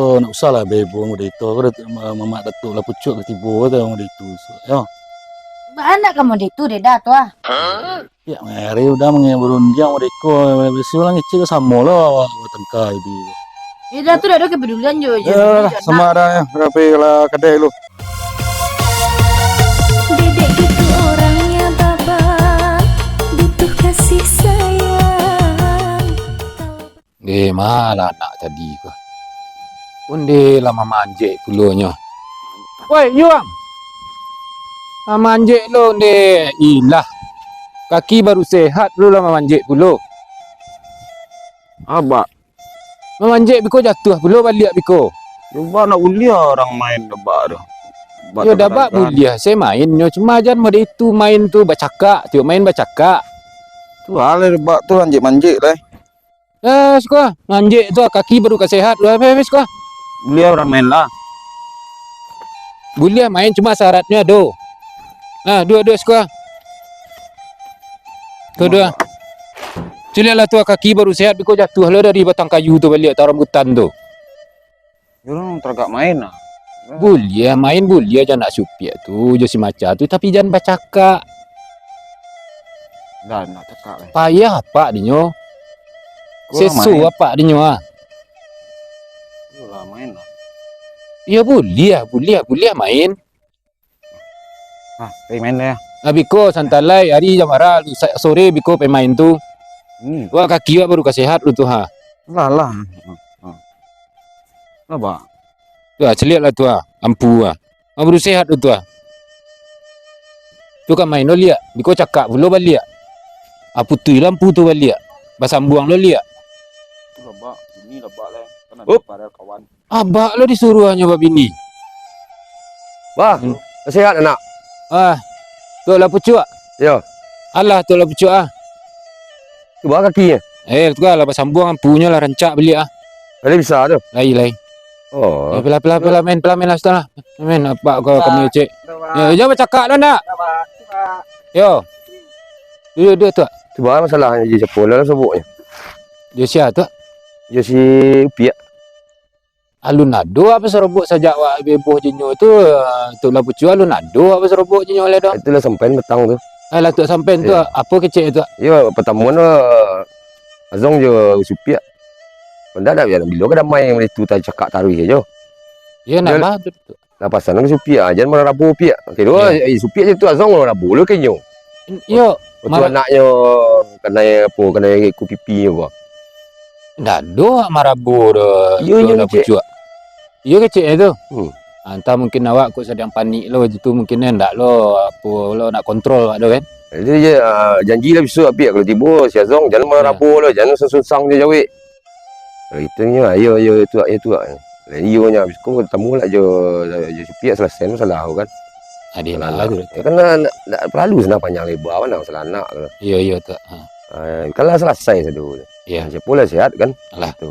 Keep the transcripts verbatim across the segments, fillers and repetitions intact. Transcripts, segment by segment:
Oh, nak usah lah bebo model itu. Aku dah ma-, mamak Datuk lah pucuk ka tibo tu model itu. Yo. Baa nak ka model itu, Deda tu ah? Ya, mari udah mangai barundiang model itu. Biasa lah ngecek samo lah awak, awak tangkai di. Deda tu dah ada kepedulian jo, jo. Ya lah, sama ada ya. Berapa lah kadai lu? Dedek gitu orangnya, Baba, butuh kasih sayang. Deh, malah anak tadi ko. Onde lah mamanjek pulonyo. Woi, Yuang! Mamanjek lo, onde. Ilah. Kaki baru sehat, lo lah mamanjek pulo. Abak. Mamanjek biko jatuah pulo baliak biko. Yo, Bak, nak buliah urang main dek Bak tu. Bak yo, dah, Bak, buliah se main nyo, cuma jan mode itu main tu, bacakak, tiok main bacakak. Tu lah, Bak, tu manjek-manjek lah. Eh, suko, manjek tu, kaki baru ka sehat, lu habis-habis, suko. Buliah urang main lah. Buliah main, cuma syaratnyo ado. Nah, duo, duo, suko. Tu, duo. Ciliak lah tu, kaki baru sehat, biko jatuah lah dari batang kayu tu baliak, atau rambutan tu. Yo, urang taragak main lah. Buliah main, buliah, jan nak supiak tu, jo si Maca tu, tapi jan bacakak. Dah, nak cakak lah. Payah apak dinyo. Seso apak dinyo ah. Yo lah, main lah. Yo buliah, buliah, buliah main. Ah, pai main lah. Ah, biko santai lai, ari jam bara, sa-, sore biko pai main tu. Hmm. Wak kaki wak baru ka sehat lu tu ha. Lah, lah. Ha. Lah, Bak. Tu ah, ciliak lah tu ah, ampu ah. Ah, baru sehat lu tu ah. Tu ka main lo liak, biko cakak pulo baliak. Ah, putuih lah ampu tu baliak. Basambuang lo liak. Tu lah, Bak. Ini lah, Bak, lah. Kan ado para kawan. Abak lo disuruahnyo babini. Bah, hmm. Sehat anak? Ah, tu lah pucuak. Yo. Alah, tu lah pucuak ah. Tu bah kaki. Eh, tu lah basambuang, ampunyo lah rancak baliak ah. Lai bisa tu? Lai, lai. Oh. Eh, pila, pila, pila, main, pila, main lah, sudah lah. Main, apak ko kami cek. Ya, jangan bacakak lo nak. Yo. Duduk, duduk tu. Tu bah masalah jo siapo lah soboknyo. Jo sia tu? Jo si Upiak. Alun ado apo sarobok sajak wak beboh jinyo tu, eh, tu lah pucuak alun ado apo sarobok jinyo lai doh. Itulah sampai patang tu. Alah, tu sampai tu, apo kecek tu? Yo, pertama tu, Azong jo Supiak. Ndak, ndak, bilo ka damai, itu tadi cakak taruih ajo. Yo, nambah tu. Lah pasan ka Supiak, jan marabo Piak. Oke, dua, eh, Supiak je tu Azong marabo lo ka inyo. Yo, waktu anaknyo kanai apo, kanai iko pipi apo. Ndak ado marabo doh. Iyo, tu inyo lah pucuak. Iyo kecek e tu. Hmm. Ah, antah mungkin awak kok sadang panik lo waktu tu, mungkin ndak lo apo lo nak kontrol awak tu kan. Jadi je, ah, janji lah bisuak Piak kalau tibo si Azong, jan marabo lo, jan susah-susah je jawek. Kalau itu nyo, iyo, iyo, tuak, iyo, tuak. Lah, iyo nyo, habis ko tamu lah jo, jo Supiak, salasai masalah tu kan. Adil lah tu. Kan nak, nak, nak paralu sanang panjang lebar, kan, masalah anak tu. Iyo, iyo, tuak. Ha. Ah, kan lah salasai sado tu. Iyo. Siapo lah sehat kan? Alah. Tu.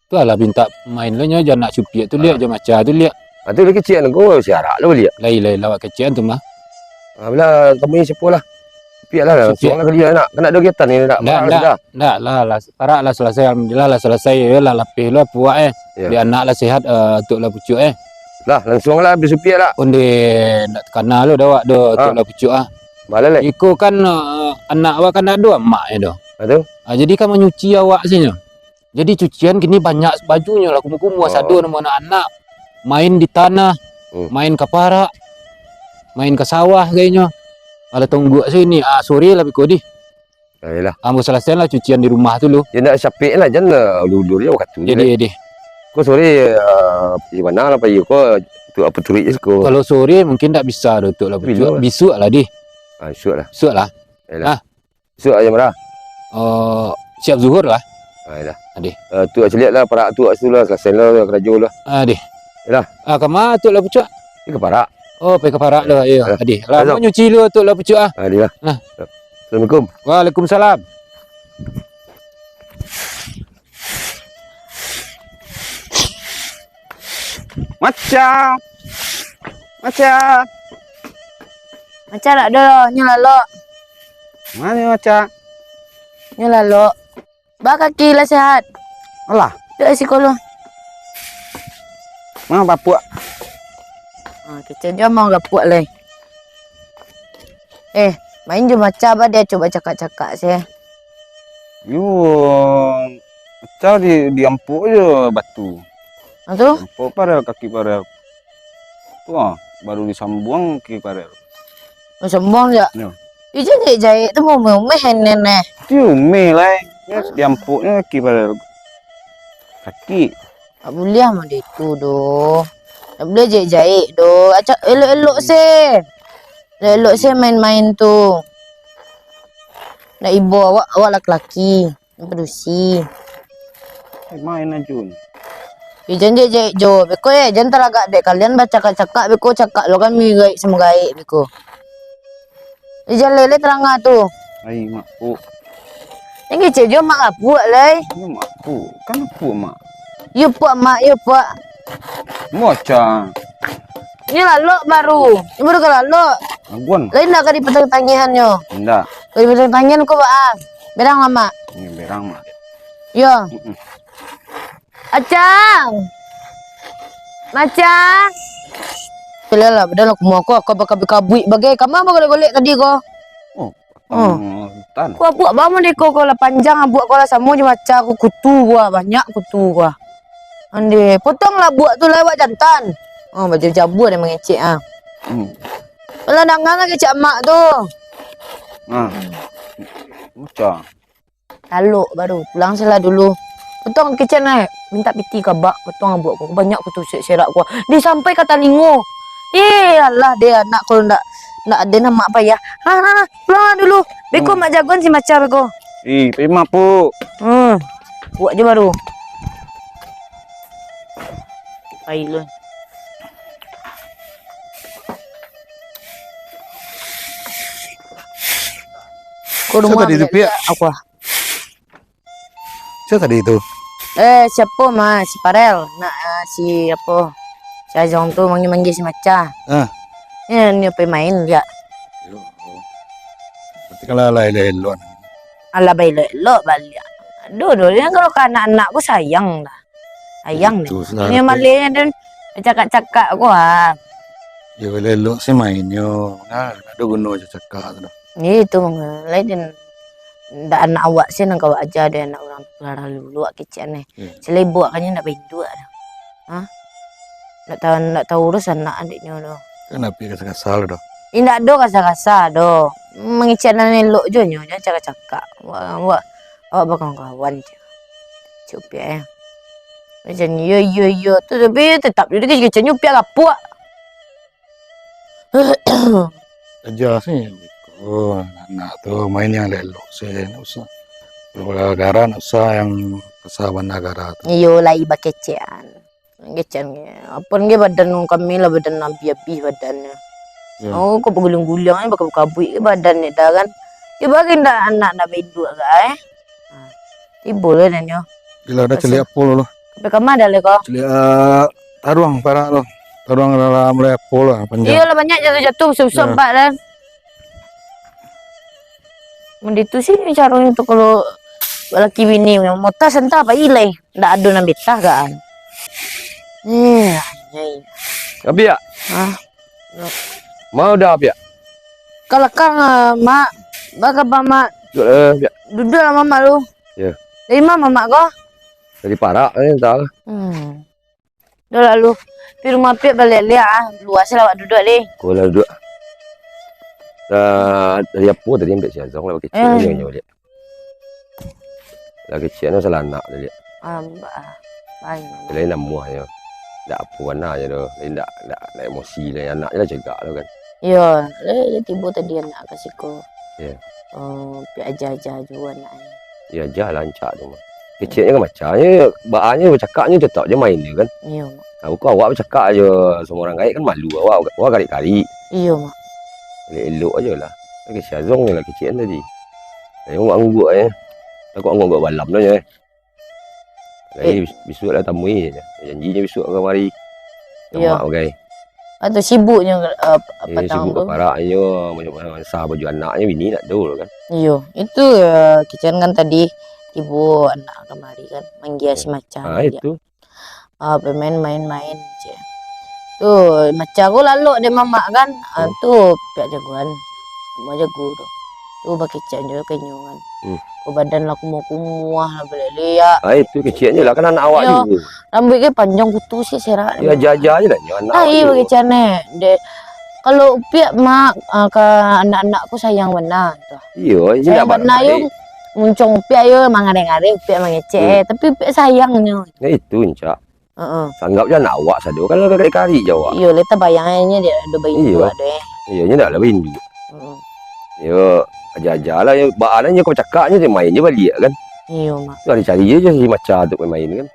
Tu lah mintak main lo nyo, jan nak Supiak tu liak, jan Maca tu liak. Ah, tu lagi kecek ko, si arak lo liak. Lai, lai, lawak kecek tu mah. Ah, bila tamu siapo lah? Supiak lah, Supiak. Suang lah kali nak. Kan ado kegiatan ni nak. Ndak, ndak, ndak lah, lah, parak lah salasai, alhamdulillah lah salasai, yo lah lapeh lo puak eh. Yo. Di anak lah sehat, eh, tu lah pucuak eh. Lah, langsuang lah bisupiak lah. Onde ndak takana lo dek awak doh, tu lah pucuak ah. Bala lai. Iko kan, eh, anak awak kan ado amak e doh. Ado. Ah, jadi kan manyuci awak sinyo. Jadi cucian kini banyak bajunyo lah, kumuah-kumuah sado namo anak-anak. Main di tanah, main ka parak, main ka sawah kayaknyo. Alah tongguak sini, ah, sore lah biko dih. Ayolah. Ambo salasaian lah cucian di rumah tu lu. Ya, nak capek lah, jan lah ulur-ulur je wakatu je. Jadi, jadi. Ko sore, ah, di mana lah payi ko, tu apa turik je ko. Kalau sore mungkin tak bisa doh tu lah. Tapi bisuak lah dih. Ah, bisuak lah. Bisuak lah. Ayolah. Ah. Bisuak jam bara? Oh, siap zuhur lah. Ah, iyolah. Adih. Eh, tu caliak lah, parak tu kat situ lah, salasai lah karajo lah. Adih. Iyolah. Ah, kama tu lah pucuak? Pai ka parak. Oh, pai ka parak lah, iyo. Iyolah. Adih. Lah, mau nyuci lu tu lah pucuak ah. Adih lah. Nah. Assalamualaikum. Waalaikumsalam. Maca. Maca. Maca dak ado, nyo lalok. Mano Maca? Nyo lalok. Ba kaki lah sehat. Alah. Dek siko lo. Ah, bapuak. Ah, kecek jo mau gapuak lai. Eh, main jo maca ba dia cubo cakak-cakak se. Yo, maca di, diampuk jo batu. Ah, tu? Ampuk parel kaki parel. Tu ah, baru disambuang kaki parel. Oh, sambuang je? Yo. Ijan jahek-jahek tu mau umeh-umeh neh. Ti umeh lai. Yo, diampuknyo kaki parel. Sakik. Tak buliah mode itu doh. Tak buliah jahek-jahek doh. Acak elok-elok se. Elok-elok se main-main tu. Nak ibo awak, awak laki-laki. Nak padusi. Eh, main ajo ni. Eh, jan jahek-jahek jo. Beko eh, jan talagak dek kalian bacakak-cakak beko, cakak lo kami gaek samo gaek beko. Di jalan lai taranga tu. Ai, mak, puk. Nan kecek jo mak apuak lai. Yo, mak, puk. Kan apuak, mak. Yo, puak, mak. Yo, puak. Maca. Ni lalok baru. Ni baru ka lalok. Aguan. Lain ndak ka dipatang-tangihan nyo? Ndak. Ka dipatang-tangihan ko baa? Berang lah, mak. Ni berang, mak. Yo. Mm-mm. Acang! Macang! Pilihan lah, badan lah kumuah ko, ko bakabuik-kabuik bagai. Kama bagolek-golek tadi ko? Oh, hmm. Tan. Ko abuak bamo deh ko, ko lah panjang abuak ko lah, samo jo maca ko, kutu ko, banyak kutu ko. Ande, potong lah abuak tu lewat jantan. Oh, baju jabua dia mangecek ah. Hmm. Kalau dangan lah kecek amak tu. Nah. Maca. Lalok baru, pulang selah dulu. Potong kecek naik, minta piti kabak, potong abuak ko. Banyak kutu serak-serak ko. Di sampai ka talingo. Eh, alah deh anak ko ndak, ndak ado nan mak payah. Ha, ha, ha, pulang lah dulu. Beko hmm. Mak jagoan si maca beko. Ih, pai mapuk. Hmm. Buek je baru. Pai lu. Ko rumah tadi tu, Piak? Aku ah. Sia tadi tu? Eh, siapo mah? Si Parel. Nak, ah, si apo? Si Azong tu manggil-manggil si Maca. Ah. Ni, ni pai main dia. Berarti kalau lah elok-elok. Alah, baelok-elok baliak. Aduh, doh, dia kalau ka anak-anak ku sayang dah. Sayang deh. Ini malih dan cakak-cakak ku ah. Yo, elok-elok sih mainnyo. Nah, ado guno cakak tu dah. Itu manggalai dan ndak anak awak sih nang kawak aja deh, anak urang tu lah dulu awak kecek neh. Selain buak kan ndak bainduak dah. Hah? Ndak tahu, ndak tahu urus anak adiknyo tu. Kan api kasar-kasar tu. Indak ado kasar-kasar do. Mangecek nan elok jo nyo, jan cakak-cakak. Awak, awak, awak bakawan-kawan je. Cupiak eh. Macam iyo, iyo, iyo tu, tapi tetap jo dikecek-kecek nyo piak gapuak. Aja sih, oh, anak tu main yang elok-elok sih, ndak usah. Kalau gara ndak usah yang kasar bana gara tu. Iyo, lai bakecekan. Kecekan, apo ge badan kami lah, badan abih-abih badannyo. Yo. Oh, kok baguliang-guliang, bakabuk-kabuk badan ni dah kan. Yo, bagi ndak anak ndak bainduak ka, eh. Ha, tibo lah dan nyo. Gila, dah caliak apo lo? Sampai ka ma dah le ko? Caliak, ah, taruang parak lo. Taruang dalam mulai apo lah, panjang. Iyo lah, banyak jatuh-jatuh, susah bak dan. Mun ditu sih caronyo tu, kalau laki bini, mota santa pai lai. Ndak ado nan betah kan. Eh, anjay. Abiak? Hah? Mau dah, Abiak? Kalakang, ah, Mak. Baa kaba, Mak? Duduak lah, Abiak. Duduak lah, Mamak lu. Yo. Dari ma Mamak ko? Dari parak, eh, entah lah. Hmm. Dah lalu. Pi rumah Apiak baliak-liak ah. Luas lah awak duduak deh. Ko lah duduak. Dah, dari apo tadi ambiak si Azong lah bakecek. Eh. Nyo, nyo baliak. Lah kecek nyo salah anak tadi. Ah, ba-, ah, baik. Lain namuah nyo. Ndak apo bana nyo tu. Lain ndak, ndak, ndak emosi lai. Anak nyo lah cegak tu kan. Iyo, lai, lai tibo tadi anak ka siko. Iyo. Oh, pi aja-aja juo anak nyo. Iyo, aja lah rancak tu mah. Keceknyo kan macam nyo, baanyo bacakaknyo tetap je main tu kan. Iyo, Mak. Nah, bukan awak bacakak ajo samo urang gaek kan malu awak, awak garik-garik. Iyo, Mak. Elok-elok ajo lah. Kan si Azong lah kecek kan tadi. Nah, awak angguk eh. Takut angguk-angguk balam tu eh. Jadi, eh, bis-, bisuak lah tamui je. Janji je bisuak ka mari. Iyo. Mak bagai. Atau sibuknyo, eh, eh, patang sibuk tu. Ka parak inyo, banyak-banyak mansa baju anaknyo, bini ndak ado kan. Iyo, itu, eh, kecek kan tadi tibo anak kamari kan, manggia si Macan. Ah, itu. Ah, pemain main-main je. Tu, macam ko lalok dek mamak kan. Ah, tu piak jagoan. Rumah jago tu. Tu bakecek jo ka inyo kan. Hmm. Ko badan lah kumuah-kumuah lah, balek-liak. Ah, itu keceknyo lah, kan anak awak Iyo. juga. Rambuik ke panjang putus sih serak. Ya, jaja je lah nyo anak Nah, awak iya juga. bakecek ne. Dek, kalau upiak mak, ah, ka anak-anak ko sayang bana tu. Iyo, inyo Sayang nak bana yo, baik. Muncung upiak yo mangareh-ngareh, upiak mangecek, Hmm. eh. Tapi upiak sayang nyo. Nah, itu, Encak. Heeh. Sanggap je anak awak sado, kan lah karik-karik je awak. Iyo, lai tabayang inyo dek ado baindu Iyo. ado, eh. Iyo, inyo dak lah baindu. Heeh. Yo, aja-aja lah, yo, baa lah inyo ko bacakak nyo, main je baliak kan. Iyo, Mak. Tu lah dicari je si Maca tu main-main kan.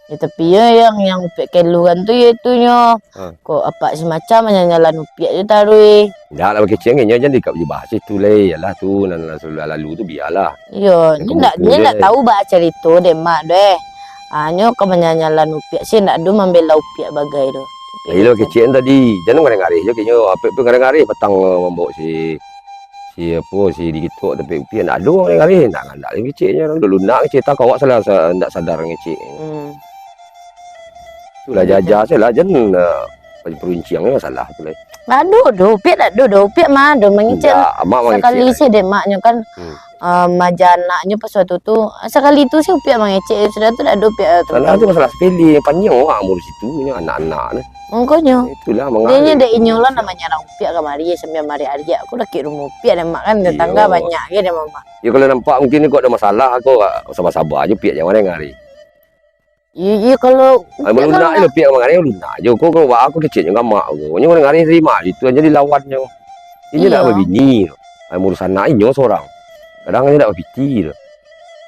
Yo, tapi yo, yang, yang upiak keluhan tu, yo, itunyo. Ha. Kok apak si Maca manyanyalan upiak je taruih. Ndak lah, bakecek nyo jan dikap je bahas itu lai. Yalah tu, nan lah sudah lalu tu bialah. Iyo, Yang nyo ndak, kebuku nyo je. ndak tahu baa carito dek mak tu, eh. Ah, nyo ka manyanyalan upiak, si ndak ado mambela upiak bagai tu. Ayolah, kecek tadi, jan ngareh-ngareh je keceknyo. Apek tu ngareh-ngareh patang, eh, mambao si, si apo, si digitok tapi upiak ndak ado ngareh-ngareh, ndak ngandak keceknyo. Dulu nak kecek tak awak salah sa-, ndak sadar ngecek. Hmm. Itulah Iyo, jaja tu. sajo lah, jan, eh, parunciang masalah tu lai. Ndak ado doh, upiak ndak ado doh, upiak mah ado mangecek. Ndak, amak mangecek Sakali lai. se dek maknyo kan, Hmm. ah, maja anaknyo pas waktu tu, sakali tu se upiak mangecek, sudah tu ndak ado upiak, eh, Salah tu tentang masalah sepele, panjang awak ngurus itu, nyo anak-anak tu. Mangkonyo. Itulah Dia nyo mangareh dek inyo lah tu. namanya urang upiak kamari, sambil mariak-ariak, aku dakek rumah upiak dek mak kan, tetangga Iyo. banyak ge dek mamak. Yo, kalau nampak mungkin kok ado masalah, kok sabar-sabar je, upiak jan ngareh-ngareh. Iyo, iyo, kalau Ai, upiak malunak kan je lah, upiak mangareh, lunak je. Ko, ko, baa ko keceknyo ka mak ko. Nyo ngareh-ngareh tarimo, itu aja dilawannyo. Inyo dak Iyo. babini. Ai, mangurus anak inyo sorang. Kadang inyo dak bapiti tu.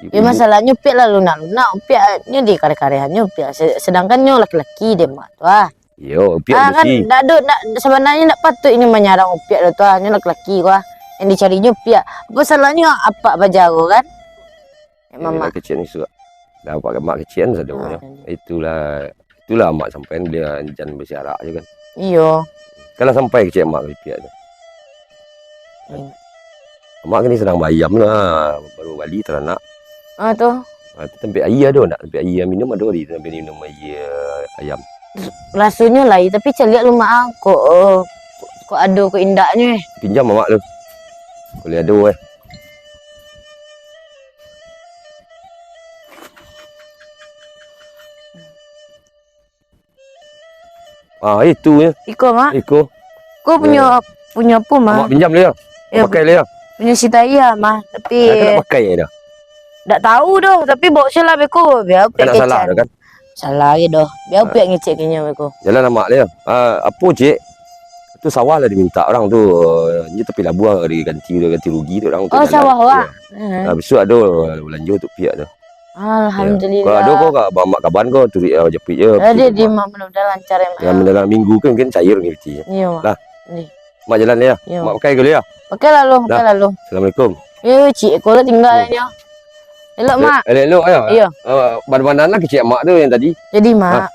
Yo, masalahnyo upiak lah lunak-lunak, upiak nyo dikareh-karehannyo upiak. Se-, sedangkan nyo laki-laki dek mak tu, ah. Iyo, upiak Ah, kan, bisi. ndak ado, ndak, sabananyo ndak patuik inyo manyarang upiak tu, ah. Nyo laki-laki ko, ah. Yang dicarinyo upiak. Apo salahnyo apak bajaro kan? Dek Iyolah, mamak. kecek ni suak. Dah apak mak kecek kan sado Ah, nyo. iyo. Itulah, itulah amak sampaian, bia jan basiarak je kan. Iyo. Kalau sampai kecek amak upiak tu. Iyo. Amak kini sadang baayam lah, baru bali taranak. Ah, tu. Ah, tu tampek aia ado ndak? Tampek aia minum ado di, tampek minum aia ayam. Rasonyo lai, tapi caliak lu mak ah, kok, eh, kok ado kok indaknyo, eh. Pinjam amak tu. Kalau ado, eh. Ah, itu je. Iko, Mak. Iko. Ko punyo, Ya. punyo apo, Mak? Amak pinjam lah, ya. Ya, Pakai lah, ya. punyo si Taya, Mak. Tapi Nah, kan nak pakai dah. Dak tahu doh, tapi bawa se lah beko. Bia Kan upiak nak salah kecek. dah, kan? Salah ge doh. Bia Ah. upiak ngecek ke inyo beko. Jalan amak lah, ya. Ah, apo, Cik? Tu sawah lah diminta urang tu. Inyo tapi labuah diganti, ganti rugi tu urang tu Oh, jalan. sawah awak? Ya. Hmm. Ah, besok ado balanjo tu upiak tu. Alhamdulillah. Kalau ado ko ka, ba-, mak kaban ko, turuik, ah, japuik je. Eh, di, di mak mudah-mudahan lancar, ya, Mak, Dalam, ya. dalam minggu kan, kan cair ni piti. Iyo, Mak. Lah. Ni. Mak jalan ya. Iyo. Mak pakai dulu ya. Pakai lalu, pakai Lah. lalu. Assalamualaikum. Yo, cik, ko lah tinggal Hmm. nyo. Elok, Eh, Mak. elok-elok ya. Iyo. Ah, badan-badan lah kecek mak tu yang tadi. Jadi, Mak. Ah.